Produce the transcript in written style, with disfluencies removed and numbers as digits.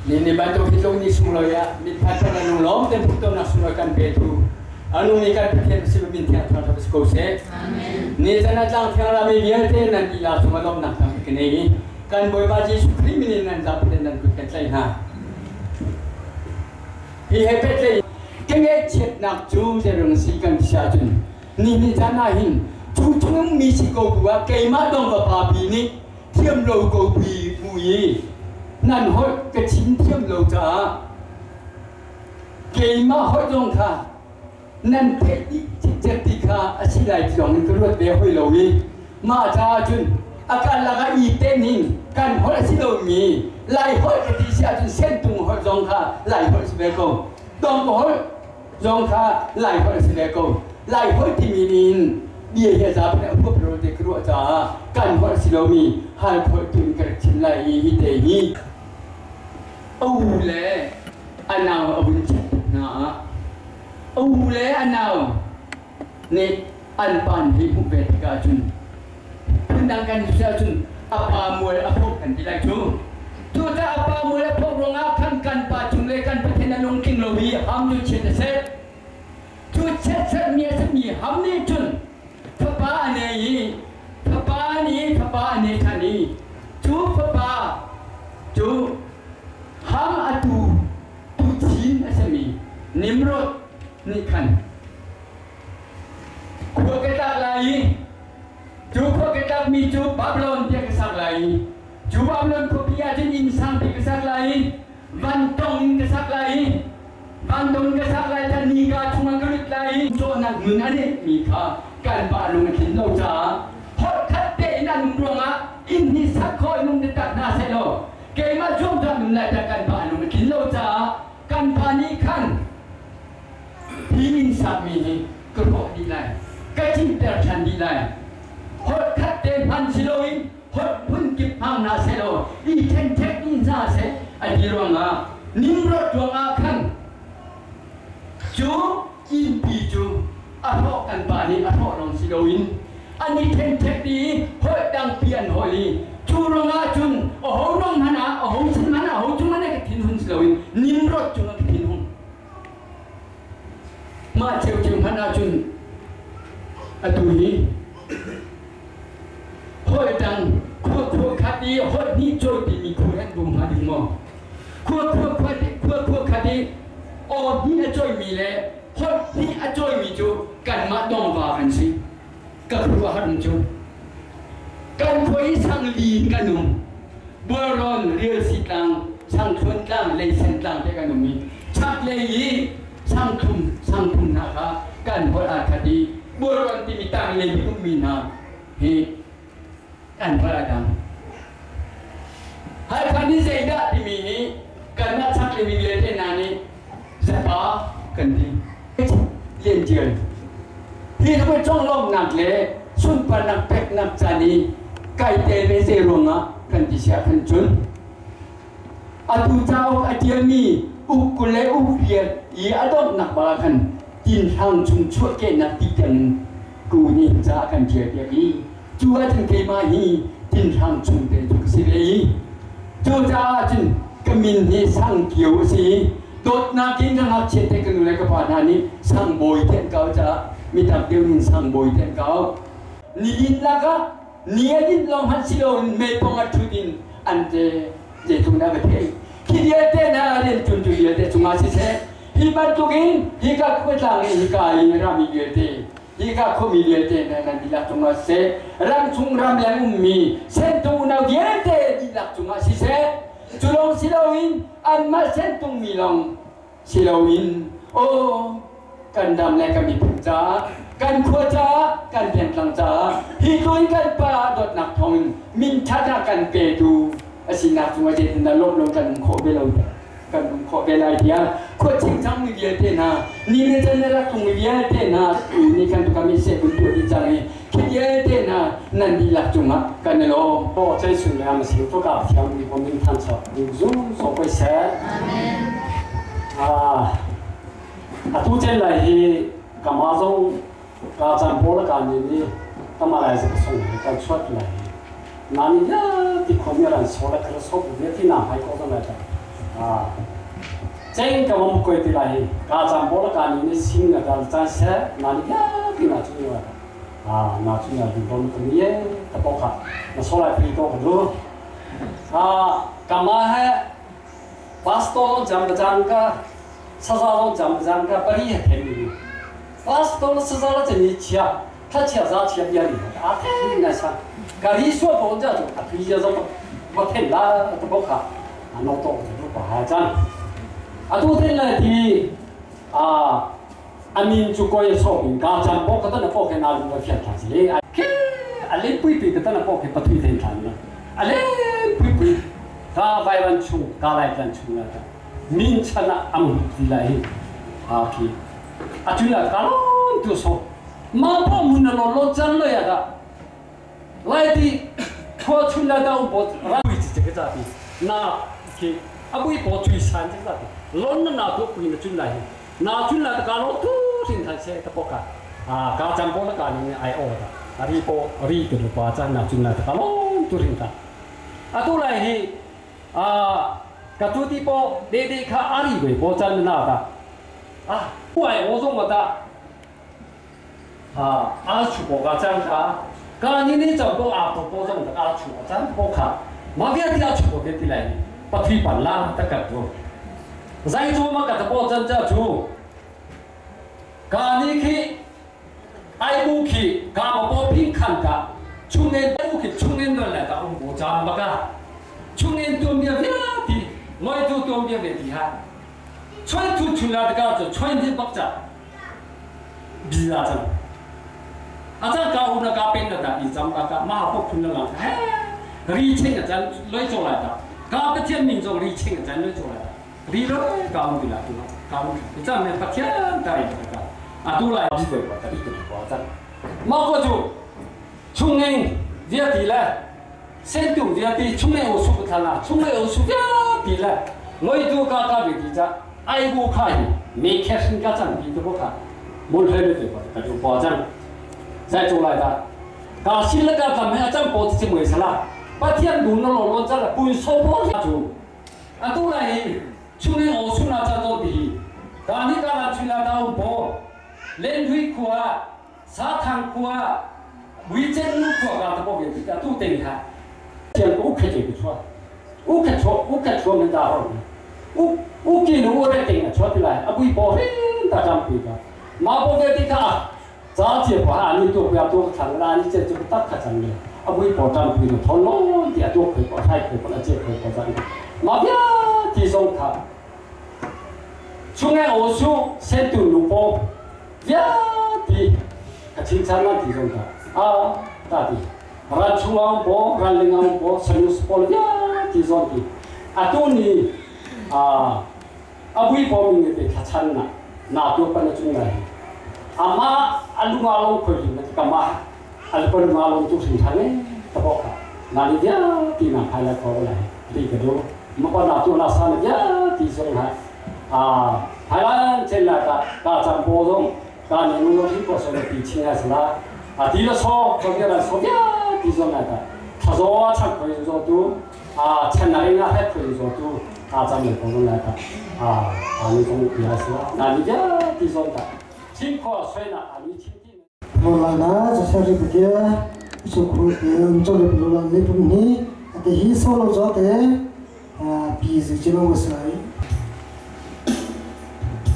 Ni ni bantuk hi tlung ni sunglawi ah mithmai ṭha le lunglawm tein phuhtonak sunglawi kan petu a nung i kan Pathian si min thiang thangṭhat si ko seh. Ni zan ah tlang thiang rami vialte nan dihlak cungah lawmhnak tampi ka nei i kan Bawipa Jesuh Khrih min in nan zapi nan kut kan tlaih hna. Hi he pehtlaih ka ngaihchiatnak cu zeirung si kan ti ahcun ni ni caan ah hin cu chung mi si ko bu ah keimah dong va pa pi nih thiam lo ko pi bu i nan holh ka chim thiam lo caah keimah holh zong kha nan theih dih cikcek ti kha a si lai ti zong in ka ruat ve hoi lo i mah caah cun a karlak ah i ten in kan holh a si lomi Lai holh ka ti si ahcun sentung holh zong kha Lai holh si ve ko, Dong holh zong kha Lai holh a si ve ko. Lai holh timi nih hin bia hi a zapi a huap lo te ka ruah caah kan holh a si lomi hal holh tu in ka rak chim lai i hi te hi a u le a nau a vun chim hna ah a u le a nau nih an pan hi hmuh ve tikah cun phundang kan si ahcun a pa mual a phok kan ti lai cu. Cucaah a pa mual a phok ruangah khan kan pa chung le kan Pathian a lungtling lo i ham cu chiat a seh. Cu chiatserhmi a simi ham nih cun fapa a nei i fapa nih fapa a nei ṭhan i cu fapa cu ham a tu tuchin a simi Nimrod nih khan khua ka tlak lai i cu khua ka tlakmi cu Babylon tiah ka sak lai i cu Babylon khuapi ah cun inn sangpi ka sak lai i vantong in ka sak lai i vantong in ka sak lai kha nika chungah ka lut lai i cawhnak nun a nehmi kha kan pa lung a tlin lo caah holh khat tein an um ruangah inn hi sak khawh in um taktak hna seh law keimah zuamcawh nun lai tiah kan pa lung a tlin lo caah kan pa nih khan hi inn sakmi hi ka hrawh dih lai, ka cinter ṭhan dih lai. Holh khat te hman si loin holh phunkip hmang hna seh law i ṭhenṭhek dih hna seh a ti ruangah Nimrod ruangah khan cu innpi cu a hrawh kan pa nih a hrawh lawng si loin an i ṭhenṭhek dih i holh dangpi an holh i cu ruangah cun aho rong hmanh ah aho sin hmanh ah aho cung hmanh ah ka thinhun si loin Nimrod cungah ka thinhung. Mah ciocio hmanh ahcun atu hi holh dang khua khua khat i holh hnih cawi timi khu an bum hnga ding maw? Khua khua khat khua khua khat i aw hnih a cawimi le holh hnih a cawimi cu kanmah dongva kan si. Ka khuaruahhar cu kan khua i sangli in kan um. Bualrawn, Rialsi tlang, Sangthluan tlang, Leisen tlang te kan um i chaklei i sangthum sangthum hna kha kan holh aa khat i Bualrawn timi tanglei i ummi hna hi kan holh aa dang. Halkha nih zeidah timi hi kanmah chaklei mi vialte hna nih zapa kan ti. Lian Tial. Hi tluk in conglawmhnak le sunparnak peknak caan i kai tel ve zei ruangah kan ti siah khan cun atu cauk a ṭialmi uk 20 le uk 8 i a donghnak bak ah khan tinhlang chung chuahkehnak ti tiang in ku nih ca a kan ṭialpiak i cu ahcun keimah hi tinhlang chung te cu ka si ve i cucaah cun ka min hi Sang Kio a si i dawtnak in ka ngakchia te ka nu le ka pa hna nih Sang Bawi ti an kau caah mi tam deuh nih Sang Bawi ti an kau. Nilin lakah ni a linh lawng hmanh si loin meipong a ṭhut in an te zeitluk dah ka theih. Khi vialte hna rianṭuantu vialte cungah siseh, hi bantukin hika khuatlang i hika i rami vialte, hika khuami vialte hna nan dihlak cungah siseh, ramchung ramleng ummi sentung unau vialte dihlak cungah siseh, cu lawng si loin anmah sentungmi lawng si loin aw kan ram le kan miphun caah, kan khua caah, kan pengtlang caah hi tlun kan pa dawtnak thawngin min ṭhat a kan petu a sinak cungah zeitindah lawmh lo kan um khawh ve lo kan um khawh ve lai tiah khua chingchang mi vialte hna ni le can le rak tung mi vialte hna tu ni kan tukam i seh kun tuah dih cang i khi vialte hna nan dihlak cungah kan i lawm. 哦，这次呢，我们幸福家庭你我们探索，你如所会写。啊，atu chen lai hi kama zong ka chan pawl ka ni ni kama lai se song he ka chuat lai na ni ya ti khomi ran so la kha so bu ti na hai ko zong lai ta. Cheng ka mom koi ti lai ka cham bo la ka ni ni sing na dal chan se na ni ya ti na chu ni wa na chu na du bon ko ni ye ta po kha na so lai pri to ko du a kama he pastor jam jang ka sa sa lo jam jang ka pari he the ni pastor sa sa la chen ni chia tha chia za chia bia ni a the na sa ka ri so bo ja chu a pri ja zo ma the la ta po kha a no to ko du pa ha chan atu the la ti a amin chu ko ye so bin ka chan po ka ta na po ke na lu la khiat tha si a ke a le pui pi ka ta na po ke pathui the than na a le pui pui ka vai wan chung ka lai tan chung la ta min chana am ti lai a ki a chu la ka lo tu so ma po mun lo lo chan lo ya ka lai ti thua chun la da bo ra ui chi ke za ti na ki a bui po chui san chi za ti lon na na tu pui na chun lai na chun la ka lo tu sin than se ta po ka a ka cham po la ka ni ai o ta ri po ri ke du pa chan na chun la ta ka lo tu rin ta a tu lai hi a ka tu ti po de de kha a ri we po chan na ta a ai o zong ma ta a a chu po ka chan ka ka ni ni cham po a po po zong ta a chu chan po kha ma bia ti a chu po de ti lai pa thui pan la ta ka tu zai chu ma ka ta po chan cha chu ka ni khi ai bu khi ka ma po ping khan ka chung en bu khi chung en no la ta um bo cham ba ka chung en tu bia bia ti ngoi tu tu bia bia ti ha chuan tu chun la ta ka chu chuan ti bak cha bi la chan a cha ka u na ka pen na ta i cham ka ka ma po khun la he ri cheng a chan loi chong lai ta ka pa thian min chong ri cheng a chan loi chong lai ta ri lo ka u ti la tu ka u ti cham ne pa thian ta ri ka a tu lai bi koi pa ta ri ka pa chan ma ko chu chung en via ti la sen tu via ti chung en o su tha la chung en o su via ti la ngoi tu ka ka bi ti cha ai bu kha hi me khe sin ka chan bi tu bo kha mon he le te pa ta tu pa chan zai chu lai ta ka sin la ka kam he a chang po chi mui sala pa thian du no lo lo cha la pui so bo chu a tu lai chung en o su na cha to ti ka ni ka la chu la da bo len hui khua sa thang khua wi chen nu khua ka ta bo ge ti ta tu te ha chen u khe che ku chua u khe chua u khe chua men da ho u u ki nu re ting a chua ti lai a bui bo rin ta jam pi ka ma bo ge ti ka za che pa ha ni tu ya tu thang la ni che chu ta kha chang le a bui bo jam pi no thon lo ti a tu khe ko thai khe ko la che khe ko jang ma bia ti song kha chung e o su se tu nu po bia ti ka chin chan ma ti song kha a ta ti ran chung ang po ran ling ang po sanus pol bia ti song ti a tu ni a a bui po mi te tha chan na na tu pa na chung lai ama alu nga long khoi na ka ma al pa nga long tu sin thane ta bo kha na ni dia ti na phai la ko la ri ka do ma pa na tu na sa na dia ti song ha a phai la chen la ka ka cham po zong ka ni nu lo thi ko so ti chin ha sa la a ti la so ko dia la so dia ti song na ka tha zo a chang khoi zo tu a chen na ri na he khoi zo tu a cham le ko la ka a a ni song ya sa na ni dia ti song ta chin ko soi na a ni chin ti lo la na cha sa ri ke su khu te um cho le lo la ni pum ni ate hi so lo zo te a pi zi chi lo sa